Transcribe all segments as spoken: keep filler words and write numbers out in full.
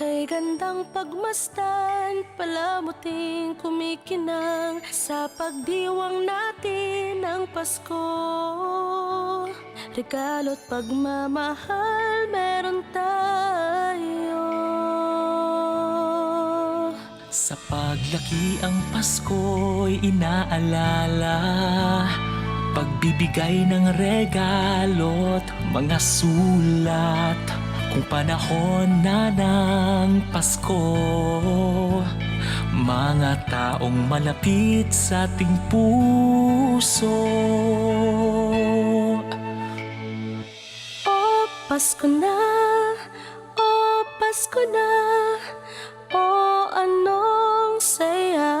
Kay gandang pagmasdan, palamuting kumikinang sa pagdiwang natin ng Pasko. Regalo't pagmamahal meron tayo. Sa paglaki ang Pasko'y inaalala, pagbibigay ng regalo't mga sulat. Kung panahon na ng Pasko, mga taong malapit sa ating puso. O Pasko na, o Pasko na, o anong saya.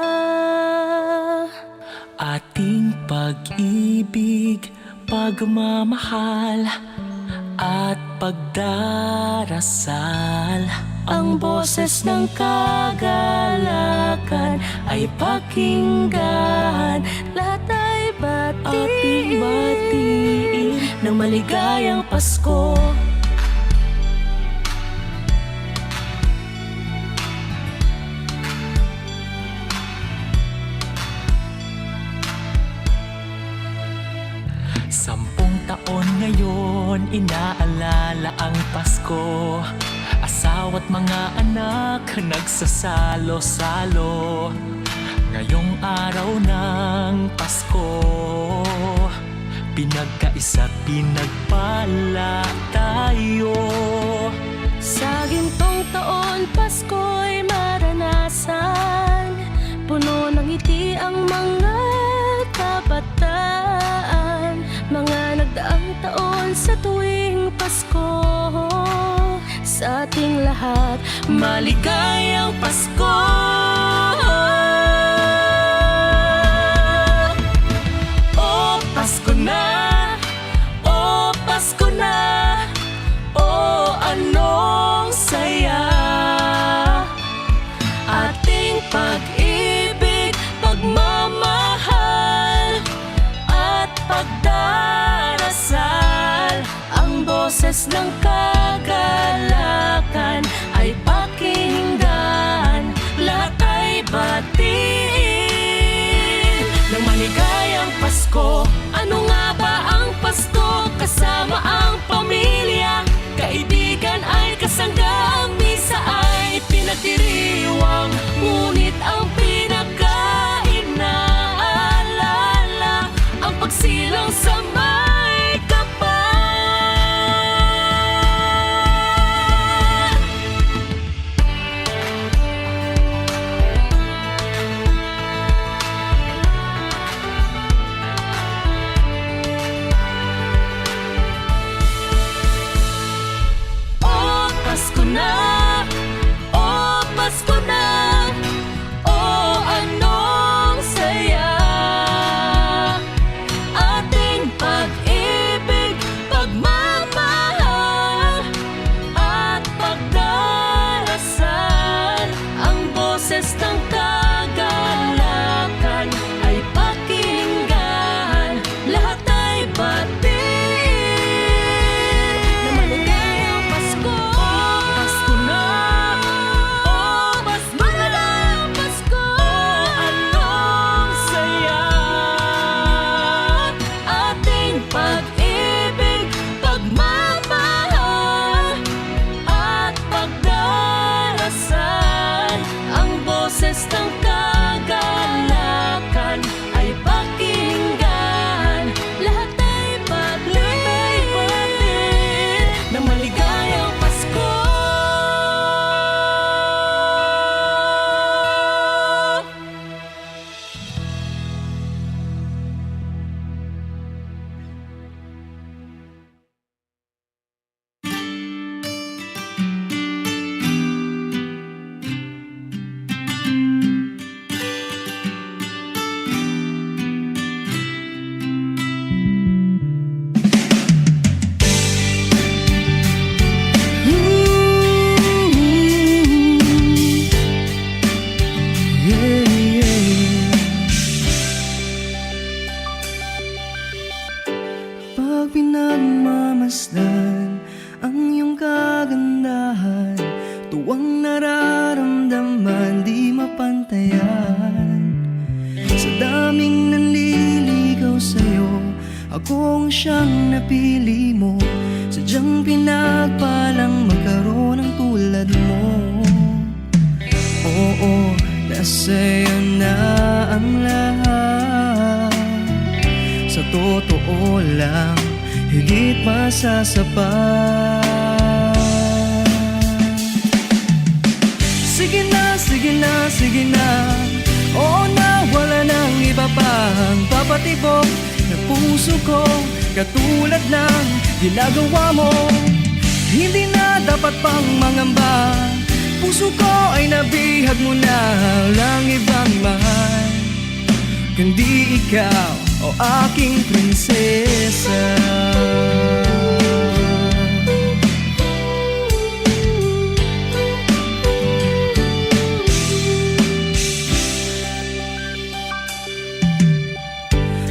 Ating pag-ibig, pagmamahal, at pagdarasal. Ang boses ng kagalakan ay pakinggan. Lahat ay batiin. Ating batiin ng maligayang Pasko. Sampung taon ngayon, inaalala ang Pasko. Asawa't mga anak nagsasalo-salo. Ngayong araw ng Pasko, pinagkaisa't pinagpala tayo. Sa gintong taon, Pasko'y maranasan. Puno ng ngiti ang mga kabataan. Mga nagdaang taon sa tuwing Pasko. Sa ating lahat, maligayang Pasko. O Pasko na, o Pasko na, o anong saya. Ating pag-ibig, pagmamahal, at pagdarasal. Ang boses ng kagalakan ay pakinggan, lahat ay batiin ng maligayang Pasko. Ano nga ba ang Pasko? Kasama ang pamilya, kaibigan ay kasangga, ang misa ay pinagdiriwang, ngunit ang pinakainaalala ang pagsilang sa may kapal. O Pasko na, o Pasko na, o anong saya. Ating pag-ibig, pagmamahal, at pagdarasal. Ang boses ng kagalakan ay pakinggan, lahat ay batiin. Na maligayang Pasko. Pasko Ang nararamdaman di mapantayan. Sa daming nanliligaw sa'yo, ako ang siyang napili mo. Sadyang pinagpalang magkaroon ng tulad mo. Oo, nasa'yo na ang lahat. Sa totoo lang, higit pa sa sapat. Sige na, sige na, sige na. Oo na, wala nang iba pang papatibok. Na puso ko, katulad ng ginagawa mo. Hindi na dapat pang mangamba. Puso ko ay nabihag mo na lang ibang mahal. Kundi ikaw, o aking prinsesa.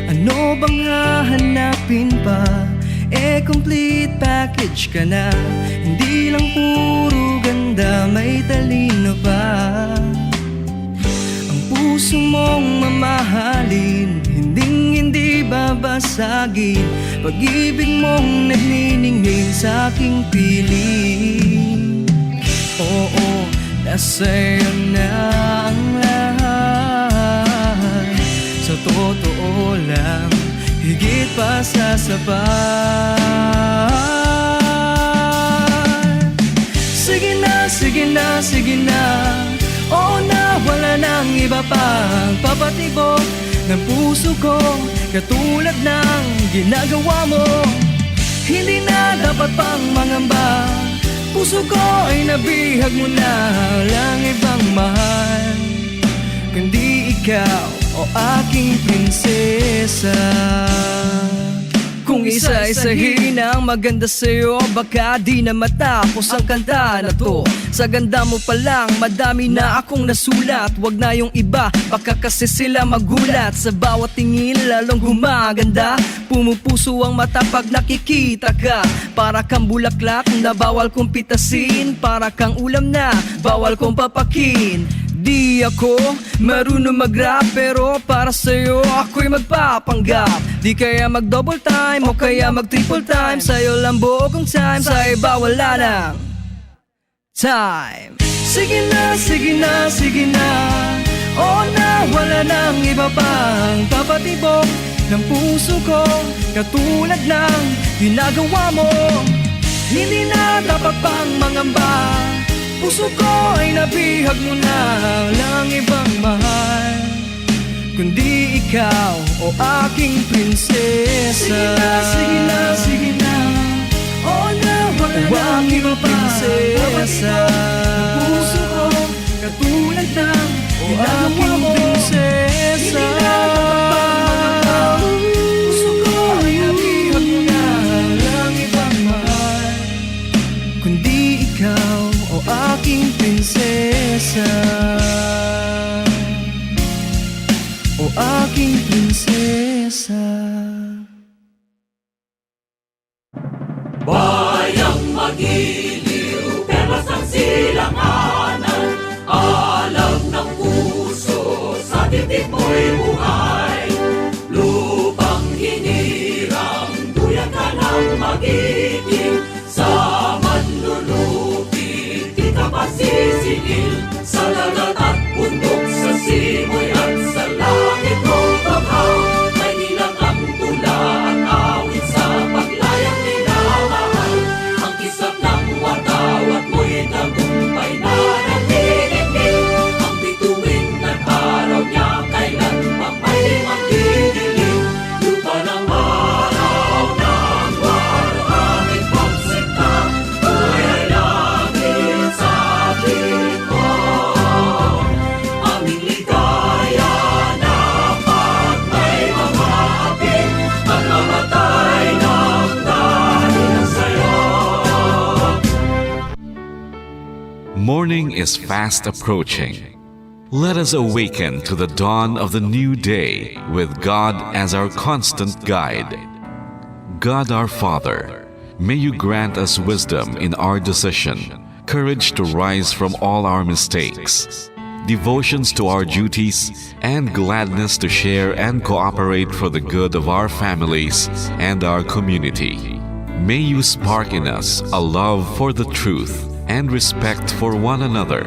Ano bang hahanapin pa? Eh, complete package ka na. Hindi lang puro ganda, may talino pa. Ang puso mong mamahalin, hinding hindi babasagin. Pag-ibig mong nagniningning sa aking piling. Oo, nasa'yo na ang lahat. Sa totoo lang, higit pa sa sapat. Sige na, sige na, sige na. Oo na, wala nang iba pang papatibok ng puso ko, katulad ng ginagawa mo. Hindi na dapat pang mangamba. Puso ko ay nabihag mo na lang ibang mahal. Kundi ikaw, o aking prinsesa. Kung isa-isahin ang maganda sa'yo, baka di na matapos ang kanta na to. Sa ganda mo pa lang, madami na akong nasulat. Wag na yung iba, baka kasi sila magulat. Sa bawat tingin, lalong gumaganda. Pumupuso ang mata pag nakikita ka. Para kang bulaklak na bawal kong pitasin. Para kang ulam na bawal kong papakin. Di ako marunong mag-rap, pero para sa'yo ako'y magpapanggap. Di kaya mag-double time o kaya mag-triple time. Sa'yo lang buo kong time, sa iba wala nang time. Sige na, sige na, sige na. Oo na, wala nang iba pang papatibok ng puso ko, katulad ng ginagawa mo. Hindi na dapat pang mangamba. Puso ko ay nabihag mo na lang ibang mahal, kundi ikaw, o aking prinsesa. Sige na, sige na, sige na. Oo na, wala O na aking iba pa. Prinsesa. Ang puso ko, katulad ng O ginagawa aking mo. Prinsesa. Hindi na dapat pang mangamba. Puso ko ay nabihag mo na lang ibang mahal, kundi ikaw, o aking prinsesa. O aking prinsesa. Bayang magiliw, perlas ng silanganan, alam ng puso, sa titik mo'y buhay. Lupang hinirang, duyan ka ng magiting, sa manlulupi, di ka pa sisingil. Sa dagat at bundok, sa simoy at sa langit, o baha, may ilang ang tula at awit sa paglayang minamahal. Ang kisap ng watawat mo'y tagumpay na nanginginig. Ang bituin at araw niya kailan pang may magdidilim. Lupa ng araw ng waluhangin pagsinta, kulay langit sa ating Aming ligaya na pag may mga hapit, at mamatay nang dahil sa'yo. Morning is fast approaching. Let us awaken to the dawn of the new day with God as our constant guide. God our Father, may you grant us wisdom in our decision, courage to rise from all our mistakes, devotions to our duties, and gladness to share and cooperate for the good of our families and our community. May you spark in us a love for the truth and respect for one another.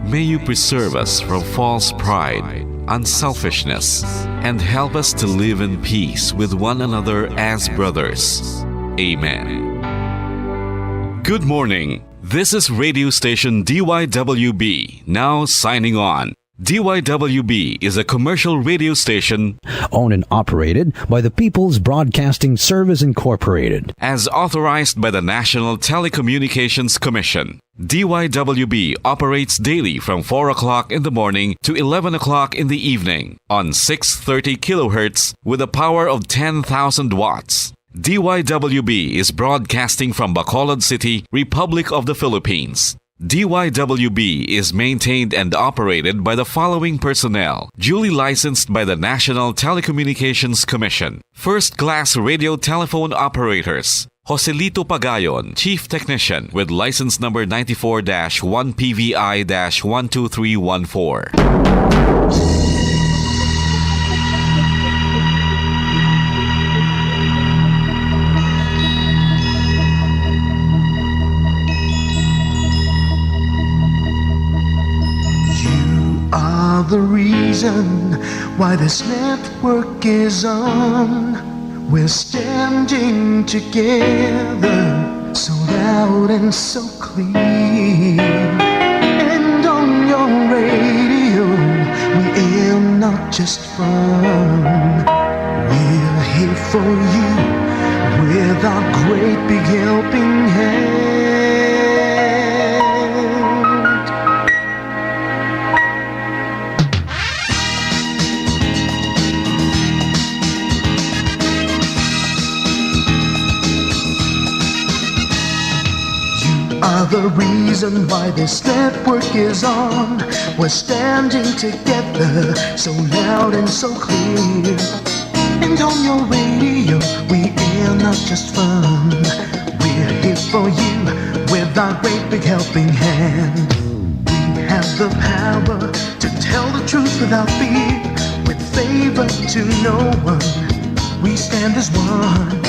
May you preserve us from false pride, unselfishness, and help us to live in peace with one another as brothers. Amen. Good morning. This is radio station D Y W B, now signing on. D Y W B is a commercial radio station owned and operated by the People's Broadcasting Service Incorporated, as authorized by the National Telecommunications Commission. D Y W B operates daily from four o'clock in the morning to eleven o'clock in the evening on six thirty kilohertz with a power of ten thousand watts. D Y W B is broadcasting from Bacolod City, Republic of the Philippines. D Y W B is maintained and operated by the following personnel, duly licensed by the National Telecommunications Commission. First class radio telephone operators, Joselito Pagayon, Chief Technician, with license number ninety-four dash one P V I dash one two three one four. You are the reason why this network is on. We're standing together, so loud and so clear. And on your radio, we air not just fun. We're here for you with our great big helping hand. You are the reason why this network is on. We're standing together, so loud and so clear. And on your radio, we air not just fun. We're here for you with our great big helping hand. We have the power to tell the truth without fear, with favor to no one. We stand as one.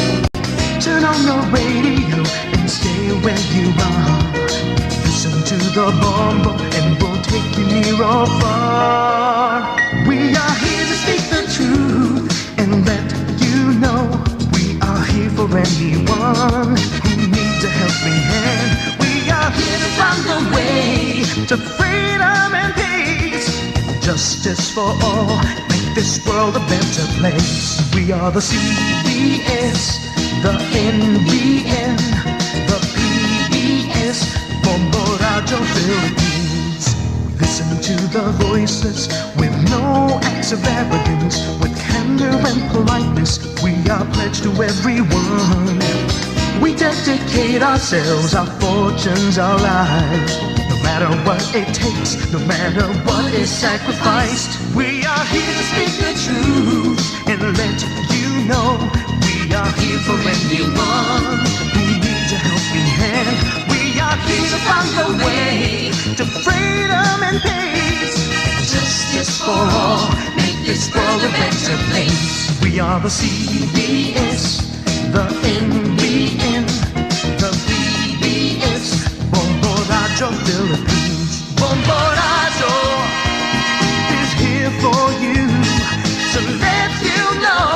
Turn on your radio and stay where you are. Listen to the Bombo and we'll take you near or far. We are here to speak the truth and let you know we are here for anyone who needs a helping hand. We are here to find a way to freedom and peace. Justice for all, make this world a better place. We are the C B S, the N B N, the P B S, Bombo Radio Philippines. We listen to the voices with no acts of arrogance, with candor and politeness. We are pledged to everyone. We dedicate ourselves, our fortunes, our lives. No matter what it takes, no matter what is sacrificed, we are here to speak the truth and let you know we are here for anyone who needs a helping hand. We are here to find a way to freedom and peace. Justice for all, make this world a better place. We are the C B S, the N B N, the P B S, Bombo Radio Philippines. Bombo Radio is here for you to let you know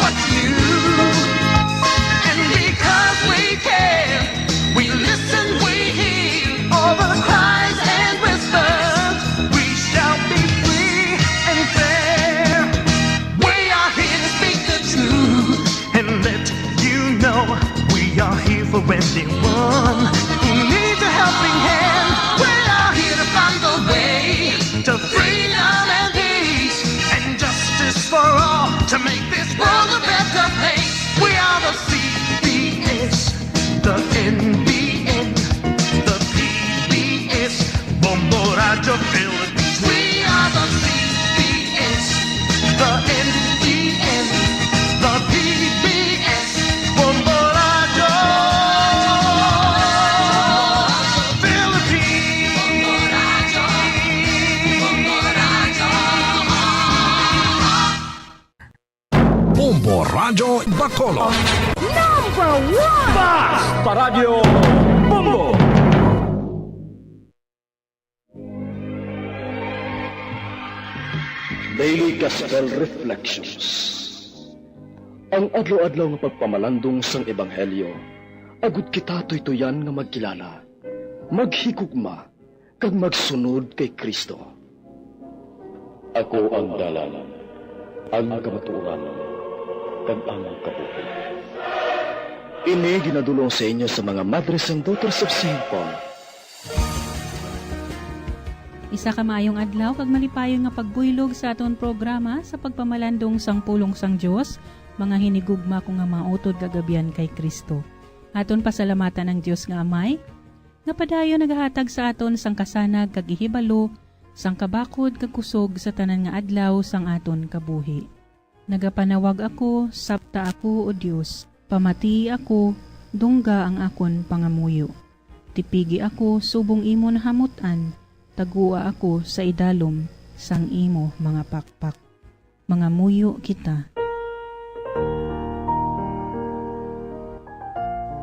what's new. And because we care, we listen, we hear all the cries and whispers. We shall be free and fair. We are here to speak the truth and let you know we are here Bacolod. Number one! Basta Radyo Bombo! Daily Gospel Reflections. Ang adlaw-adlaw nga pagpamalandong sang Ebanghelyo, agud kita tuytoyan nga magkilala, maghigugma, kag magsunod kay Cristo. Ako ang dalan, ang kamatuoran, kag ang kabuhi. Ini ginadul-ong sa inyo sa mga Madres and Daughters of Saint Paul. Isa ka maayong adlaw kag malipayon nga pagbuylog sa aton programa sa pagpamalandong sang pulong sang Dios, mga hinigugma ko nga mga utod kag abyan kay Cristo. Aton pasalamatan ang Dios nga Amay, nga padayon nagahatag sa aton sang kasanag kag ihibalo, sang kabakod kag kusog sa tanan nga adlaw sang aton kabuhi. Nagapanawag ako, sabta ako, O Dios, pamatii ako, dungga ang akon pangamuyo. Tipigi ako subong imo nahamut-an, tagua ako sa idalom sang imo mga pakpak. Mangamuyo kita.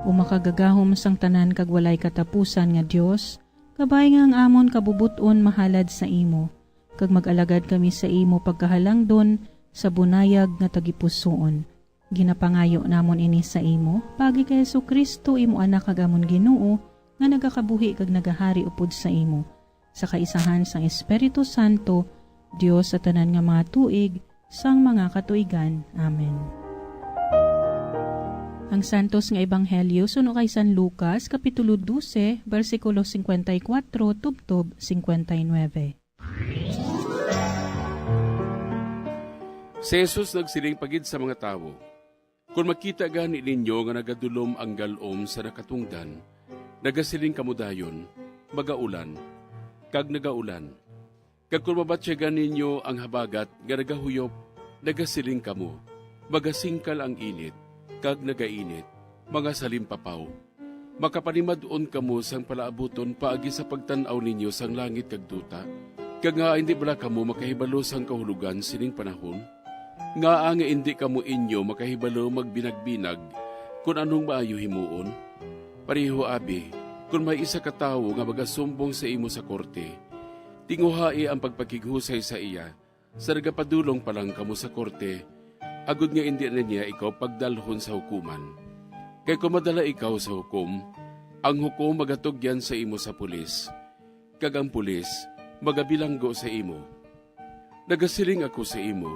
O makagagahom sang tanan kag walay katapusan nga Dios, kabay nga ang amon kabubot-on mahalad sa imo, kag mag-alagad kami sa imo pagkahalangdon sa bunayag nga tagipusoon. Ginapangayo namon ini sa imo, paagi kay Jesu-Cristo, imo Anak kag amon Ginoo, nga nagakabuhi kag nagahari upod sa imo, sa kaisahan sang Espiritu Santo, Dios sa tanan nga mga tuig, sang mga katuigan. Amen. Ang Santos nga Ebanghelyo suno kay San Lucas, Kapitulo dose, bersikulo cincuenta y cuatro tubtob cincuenta y nueve. Si Jesus nagsiling pa gid sa mga tawo, "Kon makita gani ninyo nga nagadulom ang gal-om sa nakatungdan, nagasiling kamo dayon, 'Magaulan,' kag nagaulan. Kag kon mabatyagan ninyo ang habagat nga nagahuyop, nagasiling kamo, 'Magasingkal ang init,' kag nagainit. Mga salimpapaw, makapanimad-on kamo sang palaabuton paagi sa pagtan-aw ninyo sang langit kag duta? Kag ngaa indi bala kamo makahibalo sang kahulogan sining panahon? Ngaa nga indi kamo inyo makahibalo magbinagbinag kon anong maayo himuon? Pareho abi, kon may isa ka tawo nga magasumbong sa imo sa korte, tinguhai ang pagpakighusay sa iya sa nagapadulong pa lang kamo sa korte, agod nga indi na niya ikaw pagdalhon sa hukuman. Kay kon madala ikaw sa hukom, ang hukom magatugyan sa imo sa pulis, kag ang pulis magabilanggo sa imo. Nagasiling ako sa imo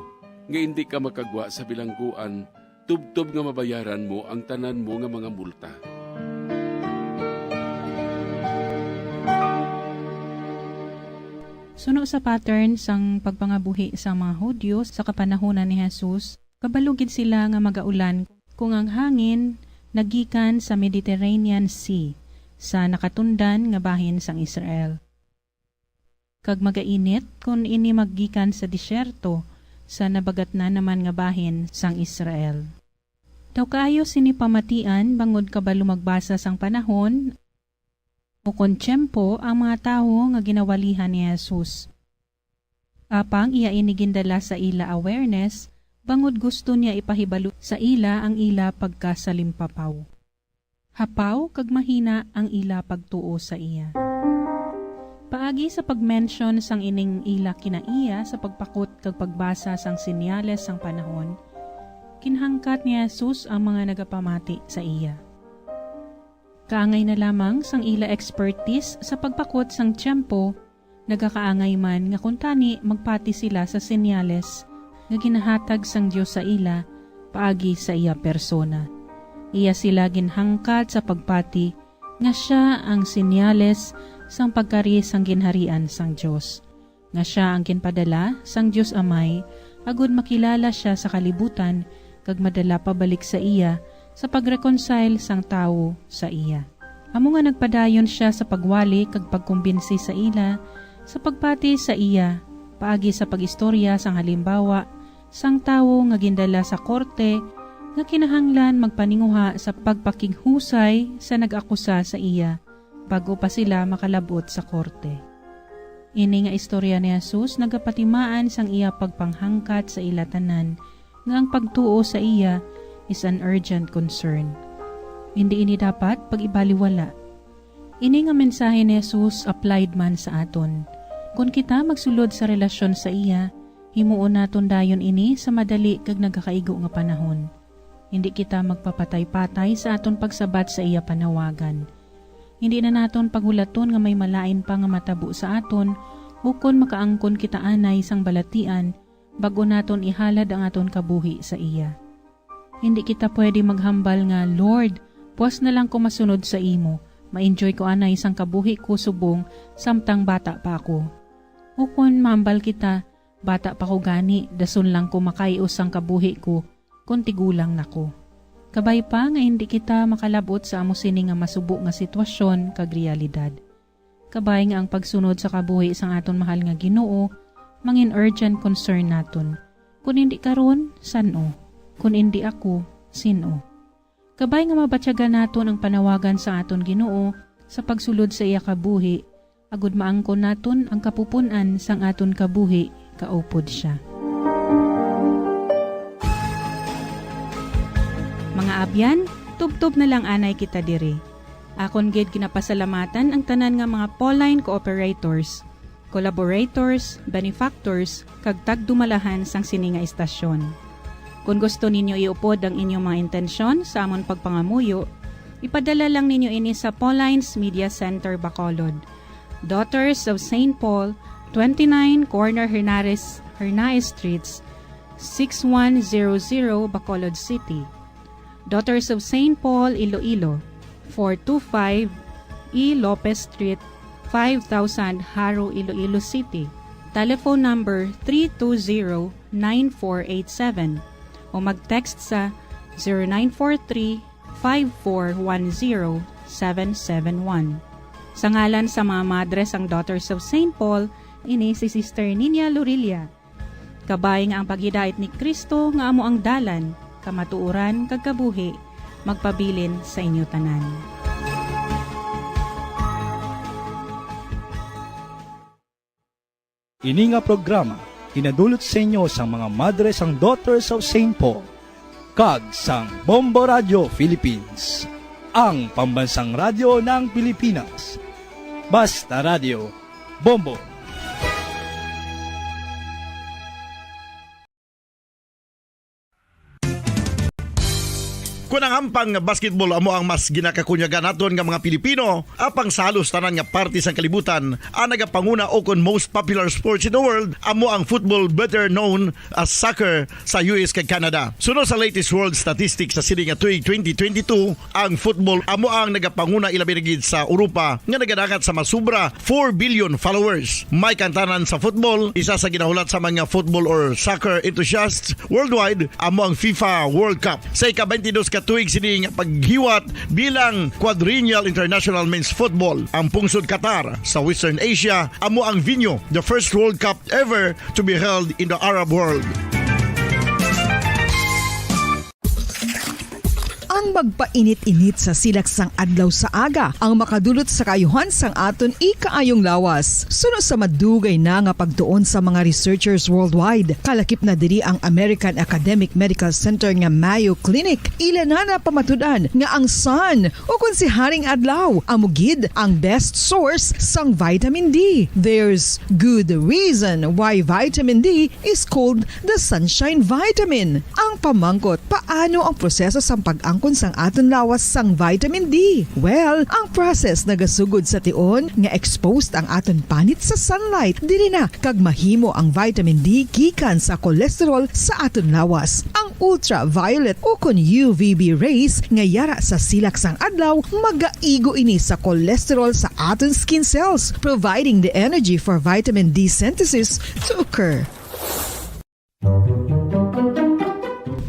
nga indi ka makagwa sa bilangguan tubtob nga mabayaran mo ang tanan mo nga mga multa." Suno sa pattern sang pagpangabuhi sa mga Hudiyo sa kapanahunan ni Jesus, kabalo gid sila nga magaulan kung ang hangin nagikan sa Mediterranean Sea, sa nakatundan nga bahin sang Israel, kag magainit kon ini maggikan sa disyerto, sa nabagatnan naman nga bahin sang Israel. Daw kaayo sini pamatian bangod kabalo magbasa sang panahon ukon tiyempo ang mga tawo nga ginawalihan ni Jesus. Apang iya ini gindala sa ila awareness, bangod gusto niya ipahibalo sa ila ang ila pagkasalimpapaw. Hapaw kag mahina ang ila pagtuo sa iya. Paagi sa pag-mention sang ining ila kinaiya sa pagpakot kag pagbasa sang senyales sang panahon, ginhangkat ni Jesus ang mga nagapamati sa iya. Kaangay na lamang sang ila expertise sa pagpakot sang tiyempo, nagakaangay man nga kuntani magpati sila sa senyales nga ginahatag sang Dios sa ila paagi sa iya persona. Iya sila ginhangkat sa pagpati nga sia ang senyales sang pagkari sang ginharian sang Dios, nga sia ang ginpadala sang Dios Amay, agud makilala sia sa kalibutan kag madala pabalik sa iya sa pag-reconcile sang tawo sa iya. Amo nga nagpadayon sia sa pagwali kag pagkumbinsi sa ila sa pagpati sa iya paagi sa pag-istorya sang halimbawa sang tawo nga gindala sa korte nga kinahanglan magpaninguha sa pagpakighusay sa nag-akusa sa iya bag-o pa sila makalab-ot sa korte. Ini nga istorya ni Jesus nagapatimaan sang iya pagpanghangkat sa ila tanan nga ang pagtuo sa iya is an urgent concern. Hindi ini dapat pag-ibaliwala. Ini nga mensahe ni Jesus applied man sa aton. Kon kita magsulod sa relasyon sa iya, himuon naton dayon ini sa madali kag nagakaigo nga panahon. Hindi kita magpapatay-patay sa aton pagsabat sa iya panawagan. Hindi na naton paghulaton nga may malain pa nga matabo sa aton, ukon makaangkon kita anay sang balatian, bag-o naton ihalad ang aton kabuhi sa iya. Hindi kita pwede maghambal nga, "Lord, puas na lang ko masunod sa imo. Ma-enjoy ko anay sang kabuhi ko subong samtang bata pa ako." Ukon mahambal kita, "Bata pa ko gani, dason lang ko makay-os sang kabuhi ko kon tigulang na ko." Kabay pa nga hindi kita makalab-ot sa amo sini nga masubo nga sitwasyon kag realidad. Kabay nga ang pagsunod sa kabuhi sang aton mahal nga Ginoo mangin urgent concern naton. Kun indi karon, san-o? Kun indi ako, sin-o? Kabay nga mabatyagan naton ang panawagan sa aton Ginoo sa pagsulod sa iya kabuhi, agud maangkon naton ang kapupun-an sang aton kabuhi kaupod sia. Mga abyan, tubtob na lang anay kita diri. Akon gid ginapasalamatan ang tanan nga mga Pauline cooperators, collaborators, benefactors, kag tagdumalahan sang sini nga istasyon. Kon gusto ninyo iupod ang inyong mga intensyon sa amon pagpangamuyo, ipadala lang ninyo ini sa Pauline's Media Center, Bacolod, Daughters of Saint Paul, twenty-nine Corner Hernares, Hernaez Streets, six one zero zero, Bacolod City. Daughters of Saint Paul, Iloilo, four two five E Lopez Street, five thousand, Jaro, Iloilo City. Telephone number three two zero, nine four eight seven o mag-text sa zero nine four three, five four one zero, seven seven one. Sa ngalan sa mga madre sang Daughters of Saint Paul, ini si Sister Ninia Lorilla. Kabay nga ang paghidait ni Cristo nga amo ang dalan, kamatuoran, kag kabuhi, magpabilin sa inyo tanan. Ini nga programa ginadulot sa inyo sang mga madre sang Daughters of Saint Paul kag sang Bombo Radio Philippines, ang pambansang radyo ng Pilipinas. Basta Radio, Bombo. Kon ang hampang nga basketball amo ang mas ginakakunyagan naton nga mga Pilipino, apang sa halos tanan nga parte sang kalibutan, ang nagapanguna o kon most popular sports in the world amo ang football, better known as soccer, sa U S kag Canada. Suno sa latest world statistics sa sini nga tuig twenty twenty-two, ang football amo ang nagapanguna, ilabi na gid sa Europa nga nagadangat sa masubra four billion followers. May kantanan sa football, isa sa ginahulat sa mga football or soccer enthusiasts worldwide amo ang FIFA World Cup. Sa ika-twenty-dos ka tuig sini nga paghiwat bilang Quadrennial International Men's Football, ang pungsod Qatar sa Western Asia amo ang venue, the first World Cup ever to be held in the Arab world. Ang magpainit-init sa silak sang adlaw sa aga ang makadulot sa kaayuhan sang aton ikaayong lawas. Suno sa madugay na nga pagtuon sa mga researchers worldwide, kalakip na diri ang American Academic Medical Center nga Mayo Clinic. Ila na napamatud-an nga ang sun, o kon si Haring Adlaw, amo gid ang best source sang vitamin D. There's good reason why vitamin D is called the sunshine vitamin. Ang pamangkot, paano ang proseso sang pag-angkon sang aton lawas sang vitamin D? Well, ang process nagasugod sa tion nga exposed ang aton panit sa sunlight. Diri na kag mahimo ang vitamin D gikan sa cholesterol sa aton lawas. Ang ultraviolet o kon U V B rays nga yara sa silak sang adlaw, magaigo ini sa cholesterol sa aton skin cells, providing the energy for vitamin D synthesis to occur.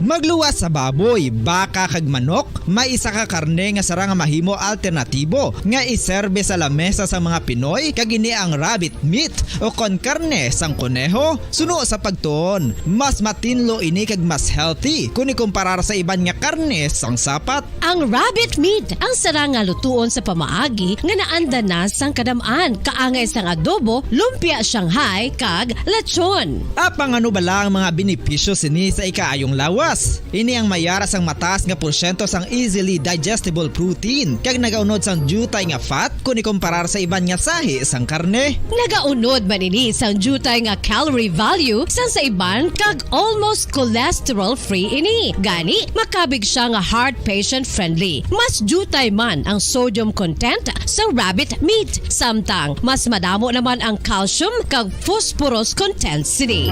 Magluwas sa baboy, baka, kag manok, may isa ka karne nga sarang nga mahimo alternatibo nga iserbe sa lamesa sang mga Pinoy, kag ini ang rabbit meat o kon karne sang koneho. Suno sa pagtuon, mas matinlo ini kag mas healthy kon ikumparar sa iban nga karne sang sapat. Ang rabbit meat ang sarang nga lutuon sa pamaagi nga naanda na sang kadam-an, kaangay sang adobo, lumpia Shanghai, kag lechon. Apang ano bala ang mga benepisyo sini sa ikaayong lawas? Ini ang may ara sang mataas nga porsyento sang easily digestible protein kag nagaunod sang diutay nga fat kon ikomparar sa iban nga sahi sang karne. Nagaunod man ini sang diutay nga calorie value sang sa iban kag almost cholesterol-free ini. Gani, makabig siya nga heart patient-friendly. Mas diutay man ang sodium content sang rabbit meat, samtang mas madamo naman ang calcium kag phosphorus content sini.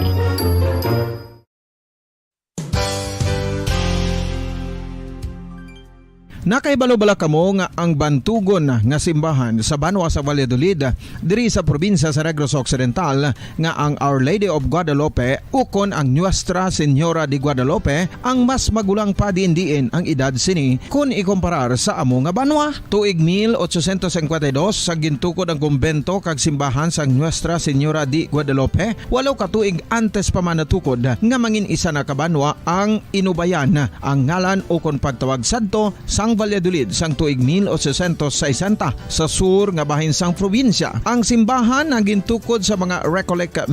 Nakahibalo bala kamo nga ang bantugon nga simbahan sa banwa sa Valladolid, diri sa probinsya sa Negros Occidental, nga ang Our Lady of Guadalupe ukon ang Nuestra Señora de Guadalupe ang mas magulang pa diin-diin ang edad sini kon ikomparar sa amo nga banwa? Tuig mil ochocientos cincuenta y dos sa gintukod ang kumbento kag simbahan sang Nuestra Señora de Guadalupe, walo ka tuig antes pa man natukod nga mangin isa na ka banwa ang Inubayan, ang ngalan ukon pagtawag sadto sang Valladolid sang tuig mil ochocientos sesenta sa sur nga bahin sang probinsya. Ang simbahan ang gintukod sa mga Recollect